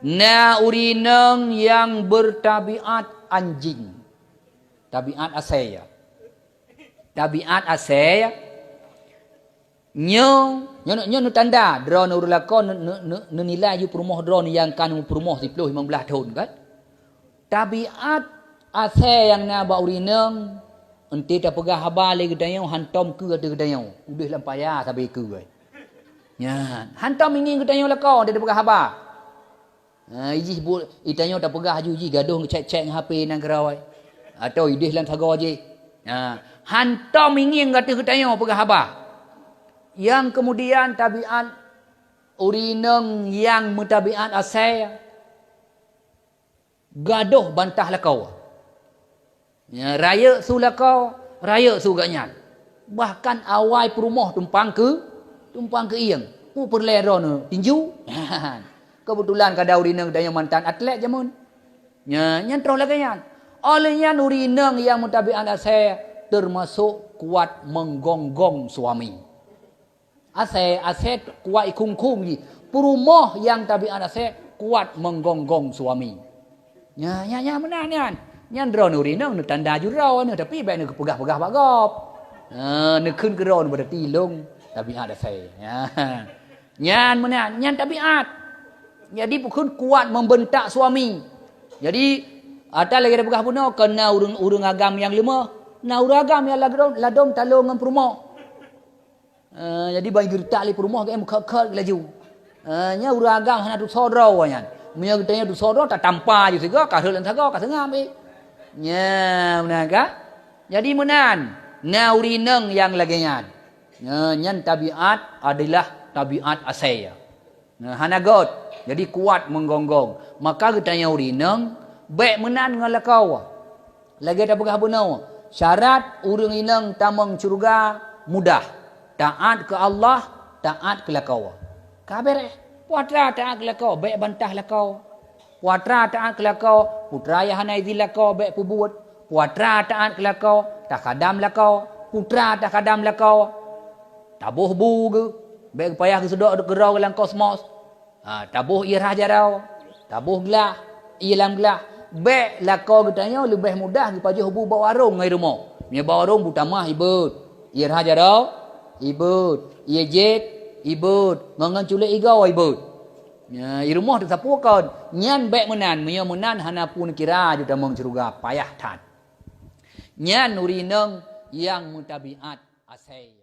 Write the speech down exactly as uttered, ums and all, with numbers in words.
Na ureuëng inong nyang beutabiat anjing. Tabiat asai, ya. Tabiat asai, ya. Nyoe, nyoe, nyoe neutanda droeneuh ureuëng lakoe ne-, ne-, ne-, neunilai ju peurumoh droeneuh nyang ka neupeurumoh siplôh limong blaih thon, kan? Tabiat asai nyang na bak ureuëng inong, enteuk tapeugah haba lé geutanyoe hantom keu ateueh geutanyoe, udeh lam paya sabe keu. Nyan, hantom ingieng geutanyoe lakoe enteuk tapeugah haba. Ha, ijih bu-, itanyoe tapeugah aju jih gadoh ngecek-cek ngon H P nanggroe. Atau ideh lam sagoe jih. Ha, hantom ingieng ateueh geutanyoe peugah haba. Nyang keumudian tabiat ureuëng inong nyang meutabiat asai, gadoh bantah lakoe. Ya, rayeuk su lakoe, rayeuk su gobnyan. Bahkan awai peurumoh tumpang keu, tumpang keu ieng. Peue peureulée droeneuh tinju? Keubeutulan kadang ureuëng inong tanyoe mantan atlet jameun. Nya, nyan troh lagée nyan. Óh lheueh nyan ureuëng inong nyang meutabiat asai teumasok kuat menggonggong suami. Asai, asai kuat ikhung-khung jih. Peurumoh nyang tabiat asai kuat menggonggong suami. Nya, nya, nya meunan nyan. Nyan droeneuh ureuëng inong neutanda judroeneuh, tapi bék neupeugah-peugah bak gob. Ha, neukheun keu droeneuh berarti lôn tabiat asai. Nya. Nyan meunan, nyan tabiat. Jadi bukon kuat membentak suami. Jadi, ata lagée tapeugah bunoe, kon na ureuëng, ureuëng agam nyang leumoh, na ureuëng agam nyang ladom, ladom talong ngon peurumoh. Eh, jadi ban geureutak lé peurumoh, geuék meukhot-khot laju. Eh, nyan ureuëng agam hana tusoe droe nyan. Meunyoe geutanyoe tusoe droe, tatampa ju sigoe, ka rhot lam sagoe, ka seungab, eh. Nya, meunan ka? Jadi meunan, na ureuëng inong nyang lagée nyan. Nya, nyan tabiat adalah tabiat asai. Nah, hana göt. Jadi kuat menggonggong. Maka geutanyoe ureuëng inong, bék meunan ngon lakoe. Lagée tapeugah bunoe, syarat ureuëng inong tamong syeuruga mudah. Taát keu Allah, taát keu lakoe. Ka béréh. Peue atra taát keu lakoe, bék bantah lakoe. Peue atra taát keu lakoe, peue atra nyang hana idhin lakoe, bék peubuet. Peue atra taát keu lakoe, takhadam lakoe. Peue atra takhadam lakoe, taboh bu geuh, bék geupayah geuseudok keudroe lam kosmos. Ha, taboh ié rhah jaroe, taboh glah, ié lam glah. Bék lakoe geutanyoe leubeh mudah geupajoh bu bak warong ngon ié rumoh. Meunyoe bak warong bu tamah ibeuet, ié rhah jaroe ibeuet, ié jét ibeuet, ngon, ngon culek igoe ibeuet. Nya, ié rumoh teusapeue kon. Nyan bék meunan, meunyoe meunan hana peue neukira ju tamong syeuruga, payah that. Nyan ureuëng inong nyang meutabiat asai.